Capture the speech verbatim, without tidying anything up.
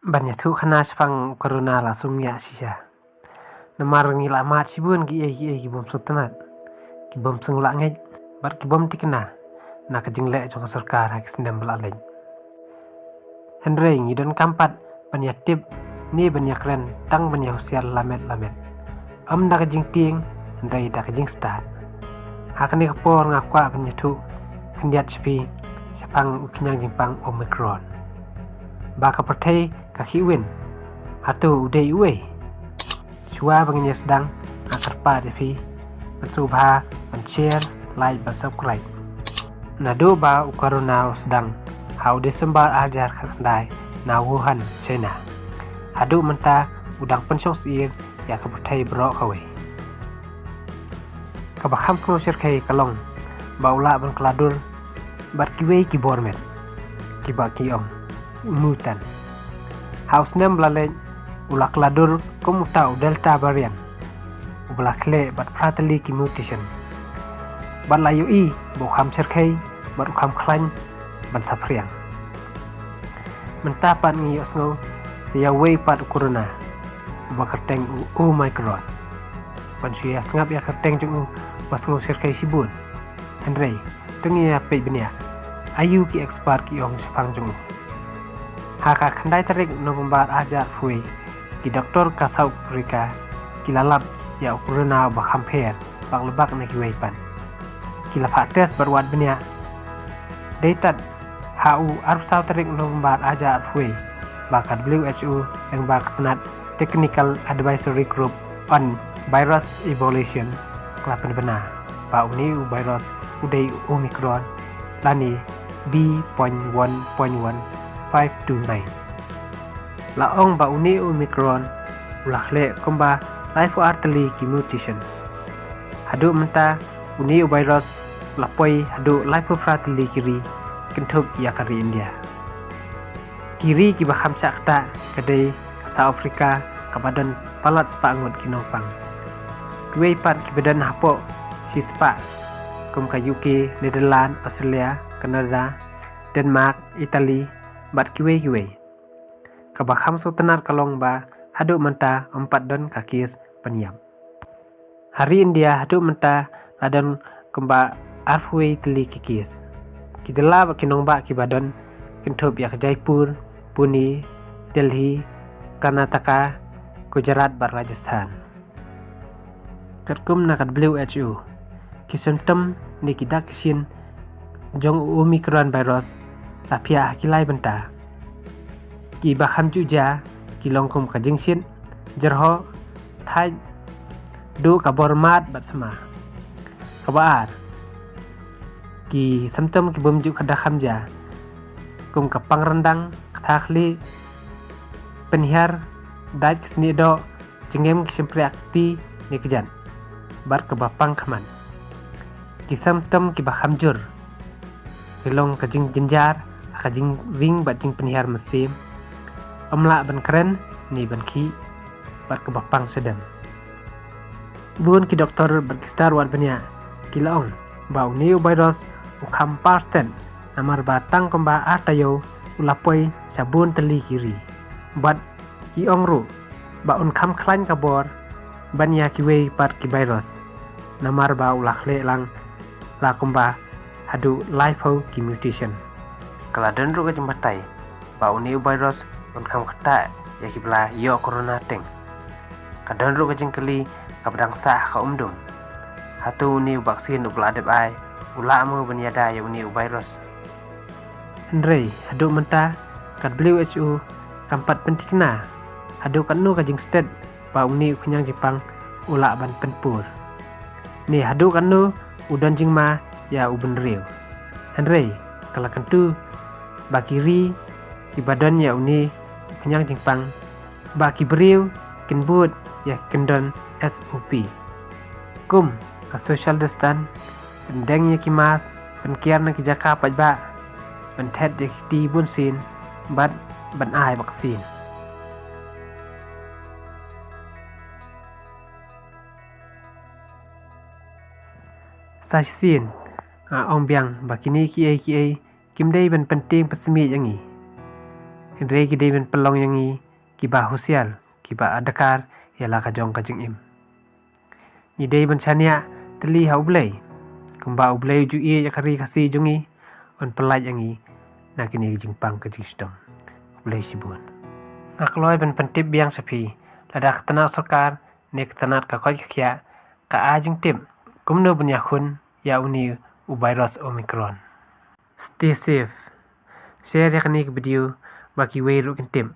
Ban ïathuh khana shaphang corona la shu ngiah shisha. Namar ngi la mad shibun ki ei ki ei ki bym sngewtynnat, ki bym sngewlah ngeit, bad ki bym tikna na ka jingleh jong ka sorkar ha ki snem ba la leit. Hynrei ngi donkam pat ban ïatip ne ban ïakren tang ban ïahusiar lamet lamet. Ym da ka jingtieng, hynrei da ka jingstad. Ha kane ka por nga kwah ban ïathuh khyndiat sha phi shaphang u khñiang jingpang Omicron. Ba ka pyrthei ka khih win. Hato u dei uei? Shuwa ba ngin ïa sdang, nga kyrpad ïa phi ban sngewbha ban share, like bad subscribe. Naduh ba u corona u sdang ha u December ar hajar khatkhyndai na Wuhan, China, haduh mynta u dang pynshong syier ïa ka pyrthei baroh kawei. Kaba kham sngewshyrkhei ka long ba u lah ban kylla dur bad kiwei ki bor met kiba ki ong mutant. Ha u snem ba la leit u la kylla dur kum uta u Delta variant, uba la khleh bad phra tylli ki mutation. Bad la ïohi ba u kham shyrkhei bad u kham khlaiñ ban saphriang. Mynta pat ngi ïohsngew sa ïa uwei pat u corona, uba kyrteng u Omicron. Ban shu ïa sngap ïa ka kyrteng jong u ba sngewshyrkhei shibun. Hynrei to ngin ïa peit bniah aïu ki expert ki ong shaphang jong u. Ha ka khyndai tarik November ar hajar arphew wei, ki doktor ka South Africa ki la lap ïa u corona uba kham pher bak la bak na kiwei pat. Ki la phah test bad wad bniah. Dei tad ha u arphew saw tarik November ar hajar arphew wei ba ka W H O lyngba ka tnat Technical Advisory Group on Virus Evolution ka la pynbna ba une u virus u dei u Omicron lane B point one point one five two nine. La ong ba une u Omicron u la khleh kumba laiphew ar tylli ki mutation. Haduh mynta une u virus la poi haduh laiphew phra tylli ki ri, kynthup ïa ka ri India. Ki ri kiba kham shah ktah ka dei ka South Africa, kaba don palat spah ngut ki nongpang. Kiwei pat kiba don hapoh shispah, kum ka U K, Netherlands, Australia, Canada, Denmark, Italy, bad kiwei kiwei. Kaba kham sngewtynnat ka long ba haduh mynta ym pat don ka case pynïap. Ha ri India haduh mynta la don kumba arphew wei tylli ki case. Ki jylla bad ki nongbah kiba don kynthup ïa ka Jaipur, Pune, Delhi, Karnataka, Gujarat bad Rajasthan. Katkum na ka W H O, ki symptom ne ki dak ki shin jong u Omicron virus la phiah ha ki lai bynta. Kiba kham ju jia ki long kum ka jingshit, jyrhoh, thait, duh ka bor mad bad sma. Kaba ar, ki symptom ki bym ju kham jia, kum ka pang ryndang, ktha khlieh, pynhiar, dait ki snieh doh, jngem ki shympriah kti ne kjat, bad kaba pang khmat. Ki symptom kiba kham jur ki long ka jingjynjar ha ka jingring bad jingpynhiar mynsiem, ym lah ban kren ne ban khih, bad kaba pang shadem. Bun ki doktor bad ki star wad bniah ki la ong ba une u virus u kham parstet, namar ba tang kumba ar taïew u la poi sha bun tylli ki ri. Bad ki ong ruh ba un kham khlaiñ ka bor ban ïa kiwei pat ki virus, namar ba u la khleh lang la kumba haduh laiphew ki mutation. Ka la don ruh ka jingbatai ba une u virus un kham ktah ïa kiba la ïoh corona teng. Ka don ruh ka jingkylli kaba dang sah ha ka umdum. Hato une u vaccine uba la dep ai u lah mo ban ïada ïa une u virus? Hynrei haduh mynta ka W H O kam pat pynthikna haduh katno ka jingstet ba une u khñiang jingpang u lah ban pynpur, ne haduh katno u don jingma ïa u bynriew. Hynrei ka la kyntu ba ki ri kiba don ïa une u khñiang jingpang ba ki briew kin bud ïa ki kyndon S O P, kum ka social distance, pyndeng ïa ki mask, pynkiar na ki jaka paidbah, pynthet ïa ki kti bunsien bad ban ai vaccine. Sa shisien nga ong biang ba kine kiei kiei kim dei ban pyntieng pynsmit ïa ngi. Hynrei ki dei ban pynlong ïa ngi kiba husiar, kiba adkar ïa la ka jong ka jingim. Ngi dei ban shaniah tylli ha U Blei. Kumba U Blei u ju ïeit ïa ka ri Khasi jong ngi, un pyllait ïa ngi na kine ki jingpang ka jingshitom. Khublei shibun. Nga kloi ban pyntip biang sha phi, lada ka tnat sorkar ne ka tnat ka koit ka khiah ka ai jingtip kumno ban ïakhun ïa une u virus Omicron. Stay safe. Share ïa kane ka video ba kiwei ruh kin tip.